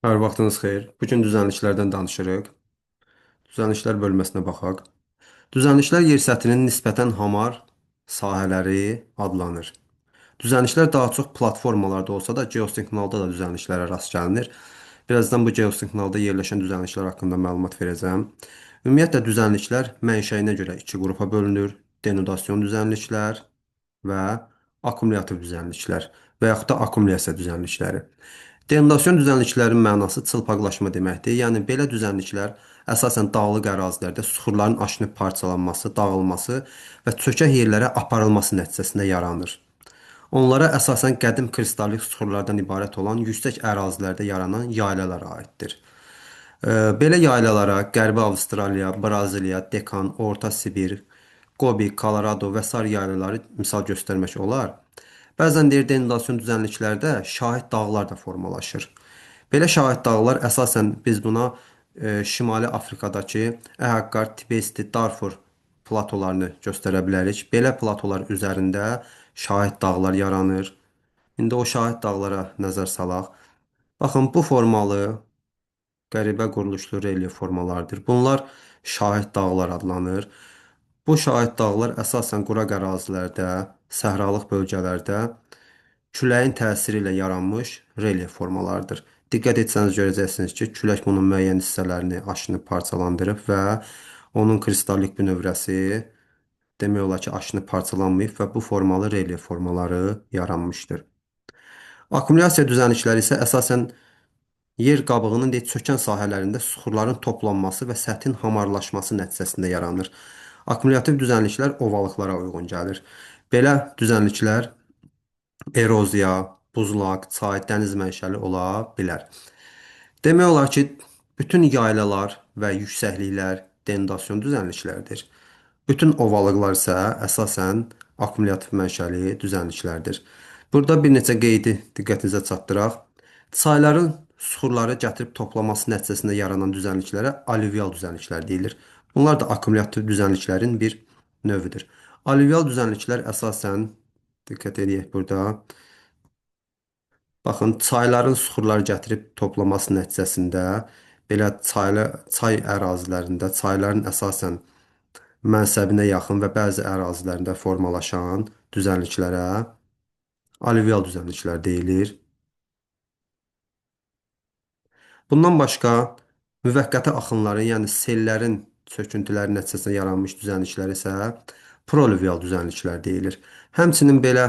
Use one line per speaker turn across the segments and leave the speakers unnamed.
Hər vaxtınız xeyir. Bu gün düzənliklərdən danışırıq. Düzənliklər bölməsinə baxaq. Düzənliklər yer səthinin nisbətən hamar sahələri adlanır. Düzənliklər daha çox platformalarda olsa da geosinklinalda da düzənliklərə rast gəlinir. Birazdan bu geosinklinalda yerləşən düzənliklər haqqında məlumat verəcəm. Ümumiyyətlə düzənliklər mənşəyinə görə iki qrupa bölünür. Denudasyon düzənliklər və akkumulyativ düzənliklər və yaxud da akkumulyasiya düzənlikləri. Denudasyon düzənliklərin mənası çılpaqlaşma deməkdir. Yəni belə düzənliklər əsasən dağlıq ərazilərdə süxurların aşınıb parçalanması, dağılması və çökək yerlərə aparılması nəticəsində yaranır. Onlara əsasən qədim kristallik süxurlardan ibarət olan yüksək ərazilərdə yaranan yaylalar aiddir. Belə yaylalara Qərbi Avstraliya, Braziliya, Dekan, Orta Sibir, Gobi, Colorado və sair yaylaları misal göstərmək olar. Bəzən deyir denudasyon düzənliklərdə şahid dağlar da formalaşır. Belə şahid dağlar əsasən biz buna Şimali Afrikadakı Əhəqqar, Tibesti, Darfur platolarını göstərə bilərik. Belə platolar üzərində şahid dağlar yaranır. İndi o şahid dağlara nəzər salaq. Baxın, bu formalı qəribə quruluşlu relyef formalardır. Bunlar şahid dağlar adlanır. Bu şahid dağlar əsasən quraq ərazilərdə, səhralıq bölgələrdə küləyin təsiri ilə yaranmış relyef formalarıdır. Diqqət etsəniz görəcəksiniz ki, külək bunun müəyyən hissələrini aşınıb parçalandırıb və onun kristallik bünövrəsi demək olar ki, aşınıb parçalanmayıb və bu formalı relyef formaları yaranmışdır. Akkumulyasiya düzənlikləri isə əsasən yer qabığının çökən sahələrində süxurların toplanması və səthin hamarlaşması nəticəsində yaranır. Akkumulyativ düzənliklər ovalıqlara uyğun gəlir. Belə düzənliklər eroziya, buzlaq, çay, dəniz mənşəli ola bilər. Demək olar ki, bütün yaylalar və yüksəkliklər denudasyon düzənliklərdir. Bütün ovalıqlar isə əsasən akkumulyativ mənşəli düzənliklərdir. Burada bir neçə qeydi diqqətinizə çatdıraq. Çayların süxurları gətirib toplaması nəticəsində yaranan düzənliklərə alüvyal düzənliklər deyilir. Bunlar da akkumulyativ düzənliklərin bir növüdür. Alüvyal düzənliklər əsasən, diqqət eləyək burada, baxın, çayların süxurları gətirib toplaması nəticəsində belə çay ərazilərində, çayların əsasən mənsəbinə yaxın və bəzi ərazilərində formalaşan düzənliklərə alüvyal düzənliklər deyilir. Bundan başqa, müvəqqəti axınların, yəni sellərin çöküntüləri nəticəsində yaranmış düzənliklər isə prolüvyal düzənliklər deyilir. Həmçinin belə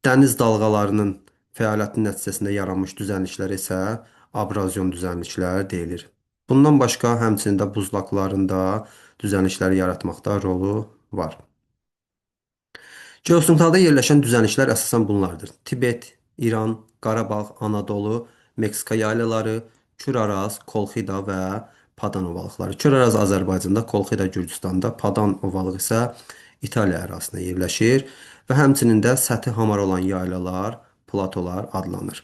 dəniz dalğalarının fəaliyyəti nəticəsində yaranmış düzənliklər isə abrazyon düzənliklər deyilir. Bundan başqa, həmçinin də buzlaqların da düzənlikləri yaratmaqda rolu var. Geosinklinalda yerləşən düzənliklər əsasən bunlardır. Tibet, İran, Qarabağ, Anadolu, Meksika yaylaları, Küraraz, Kolxida və Padan ovalıqları. Küraraz Azərbaycanda, Kolxida Gürcüstanda, Padan ovalığı isə İtaliya ərazisində yerləşir və həmçinin də səthi hamar olan yaylalar, platolar adlanır.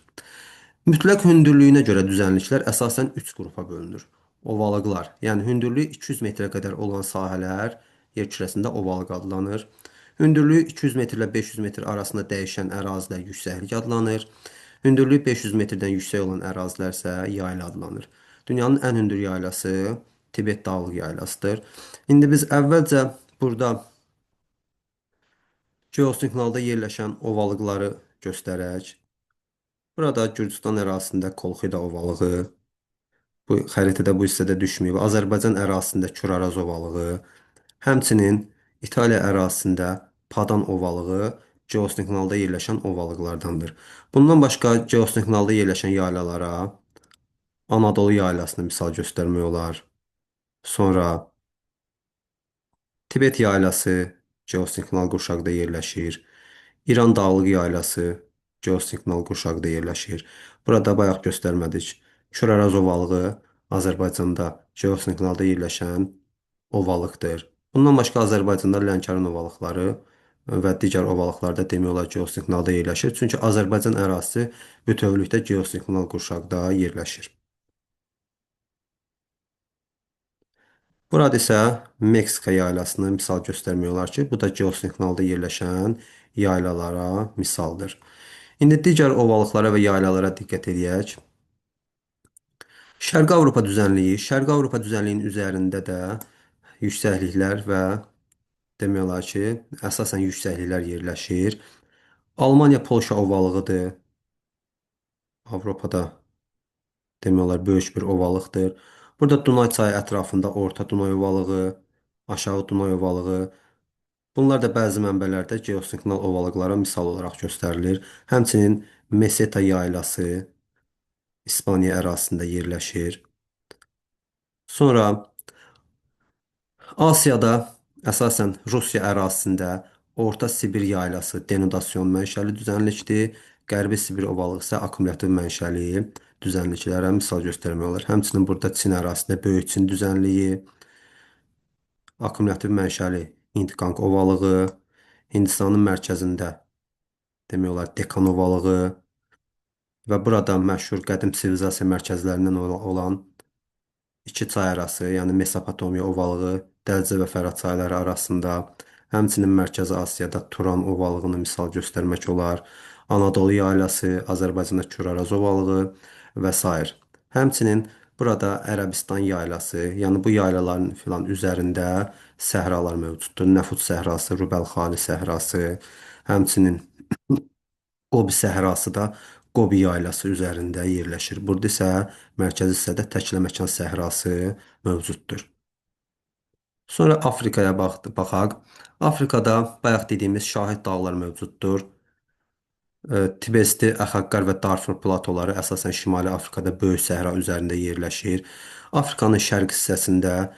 Mütləq hündürlüyünə görə düzənliklər əsasən 3 qrupa bölünür. Ovalıqlar, yəni hündürlüyü 200 metrə qədər olan sahələr yer kürəsində ovalıq adlanır. Hündürlüyü 200 metr ilə 500 metr arasında dəyişən ərazilər yüksəklik adlanır. Hündürlüyü 500 metrdən yüksək olan ərazilər isə yayla adlanır. Dünyanın ən hündür yaylası Tibet dağlıq yaylasıdır. İndi biz əvvəlcə burada geosinklinalda yerləşən ovalıqları göstərək. Burada Gürcüstan ərazisində Kolxida ovalığı, bu xəritədə bu hissədə düşməyib. Azərbaycan ərazisində Küraraz ovalığı, həmçinin İtaliya ərazisində Padan ovalığı geosinklinalda yerləşən ovalıqlardandır. Bundan başqa geosinklinalda yerləşən yaylalara Anadolu yaylasını misal göstərmək olar. Sonra Tibet yaylası geosinklinal qurşaqda yerləşir. İran dağlıq yaylası geosinklinal qurşaqda yerləşir. Burada bayaq göstərmədik. Küraraz ovalığı Azərbaycanda geosinklinalda yerləşən ovalıqdır. Bundan başqa Azərbaycanda Lənkəran ovalıqları və digər ovalıqlarda demək olar geosinklinalda yerləşir. Çünki Azərbaycan ərazisi bütövlükdə geosinklinal qurşaqda yerləşir. Burada isə Meksika yaylasını misal göstərmək olar ki, bu da geosinklinalda yerləşən yaylalara misaldır. İndi digər ovalıqlara və yaylalara diqqət eləyək. Şərqi Avropa düzənliyi, Şərqi Avropa düzənliyinin üzərində də yüksəkliklər və demək olar ki, əsasən yüksəkliklər yerləşir. Almaniya Polşa ovalığıdır. Avropada demək olar böyük bir ovalıqdır. Burada Dunay çayı ətrafında Orta Dunay ovalığı, Aşağı Dunay ovalığı. Bunlar da bəzi mənbələrdə geosinklinal ovalıqlara misal olaraq göstərilir. Həmçinin Meseta yaylası İspaniya ərazisində yerləşir. Sonra Asiyada əsasən Rusiya ərazisində Orta Sibir yaylası denudasyon mənşəli düzənlikdir. Qərbi Sibir ovalığı isə akkumulyativ mənşəli düzənliklərə misal göstərmək olar. Həmçinin burada Çin ərazisində Böyük Çin düzənliyi, akkumulyativ mənşəli Hint-Qanq ovalığı, Hindistanın mərkəzində demək olar Dekan ovalığı və burada məşhur qədim sivilizasiya mərkəzlərindən olan iki çay arası, yəni Mesopotamiya ovalığı, Dəlcə və Fərat çayları arasında, həmçinin Mərkəzi Asiyada Turan ovalığını misal göstərmək olar, Anadolu yaylası, Azərbaycanda Kür-Araz ovalığı və sair. Həmçinin burada Ərəbistan yaylası, yəni bu yaylaların filan üzərində səhralar mövcuddur. Nəfud səhrası, Rubəlxali səhrası, həmçinin Qobi səhrası da Qobi yaylası üzərində yerləşir. Burada isə mərkəzi hissədə Təkləməkan səhrası mövcuddur. Sonra Afrikaya baxaq. Afrikada bayaq dediyimiz şahid dağlar mövcuddur. Tibesti, Əxaqqar və Darfur platoları əsasən Şimali Afrikada böyük səhra üzərində yerləşir. Afrikanın şərq hissəsində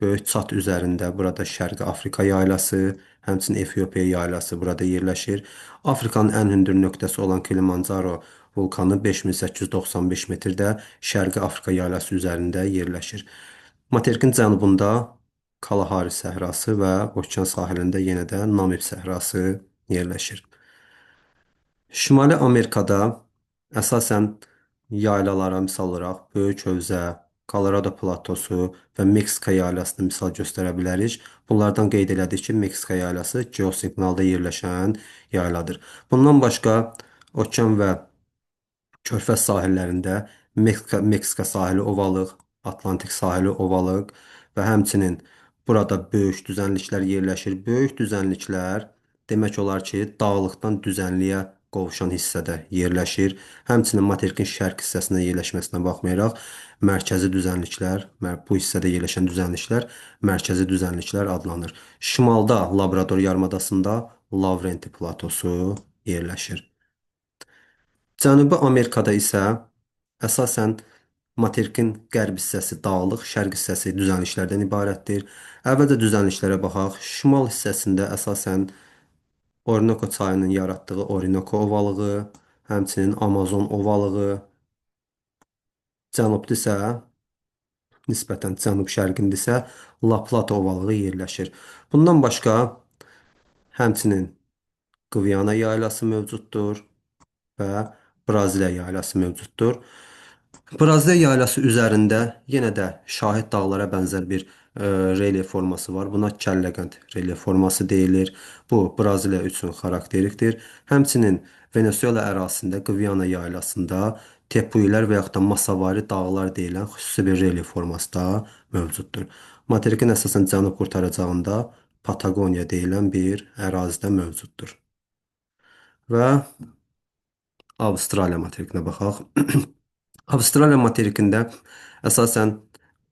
böyük Çat üzərində burada Şərqi Afrika yaylası, həmçinin Efiopiya yaylası burada yerləşir. Afrikanın ən hündür nöqtəsi olan Kilimanjaro vulkanı 5895 metrdə Şərqi Afrika yaylası üzərində yerləşir. Materikin cənubunda Kalahari səhrası və okean sahilində yenə də Namib səhrası yerləşir. Şimali Amerikada əsasən yaylalara misal olaraq Böyük Hövzə, Colorado platosu və Meksika yaylasını misal göstərə bilərik. Bunlardan qeyd elədik ki, Meksika yaylası geosinklinalda yerləşən yayladır. Bundan başqa okean və körfəz sahillərində Meksika sahili ovalıq, Atlantik sahili ovalıq və həmçinin burada böyük düzənliklər yerləşir. Böyük düzənliklər demək olar ki, dağlıqdan düzənliyə qovuşan hissədə yerləşir. Həmçinin materikin şərq hissəsində yerləşməsinə baxmayaraq, mərkəzi düzənliklər, bu hissədə yerləşən düzənliklər mərkəzi düzənliklər adlanır. Şimalda Labrador yarımadasında Lavrenti platosu yerləşir. Cənubi Amerikada isə əsasən materikin qərb hissəsi dağlıq, şərq hissəsi düzənliklərdən ibarətdir. Əvvəlcə düzənliklərə baxaq. Şimal hissəsində əsasən Orinoco çayının yaratdığı Orinoco ovalığı, həmçinin Amazon ovalığı, cənubda isə nisbətən cənub-şərqində isə La Plata ovalığı yerləşir. Bundan başqa həmçinin Qviana yaylası mövcuddur və Braziliya yaylası mövcuddur. Braziliya yaylası üzərində yenə də şahid dağlara bənzər bir relyef forması var. Buna kəlləqənd relyef forması deyilir. Bu, Braziliya üçün xarakterikdir. Həmçinin Venezuela ərazisində, Qviana yaylasında tepuilər və yaxud da masavari dağlar deyilən xüsusi bir relyef forması da mövcuddur. Materikin əsasən cənub qurtaracağında Patagoniya deyilən bir ərazidə mövcuddur. Və Avstraliya materikinə baxaq. Avstraliya materikində əsasən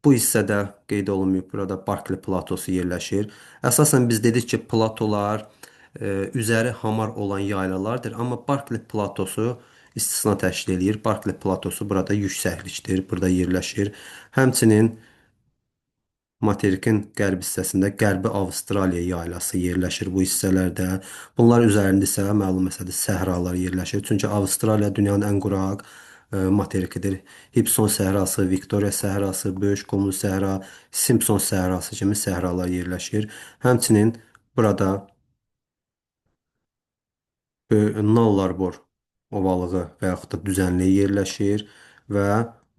bu hissədə qeyd olunmayıb, burada Barkley platosu yerləşir. Əsasən biz dedik ki, platolar üzəri hamar olan yaylalardır, amma Barkley platosu istisna təşkil eləyir. Barkley platosu burada yüksəklikdir, burada yerləşir. Həmçinin materikin qərb hissəsində Qərbi Avstraliya yaylası yerləşir bu hissələrdə. Bunlar üzərində isə məlum məsələdir, səhralar yerləşir. Çünki Avstraliya dünyanın ən quraq materikidir. Hibson səhrası, Viktoriya səhrası, Böyük Qumlu səhra, Simpson səhrası kimi səhralar yerləşir. Həmçinin burada Nullarbor ovalığı və yaxud da düzənliyi yerləşir və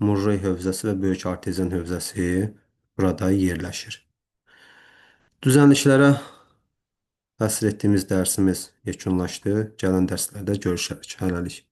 Murray hövzəsi və Böyük Arteziyan hövzəsi burada yerləşir. Düzənliklərə həsr etdiyimiz dərsimiz yekunlaşdı. Gələn dərslərdə görüşərik. Hələlik.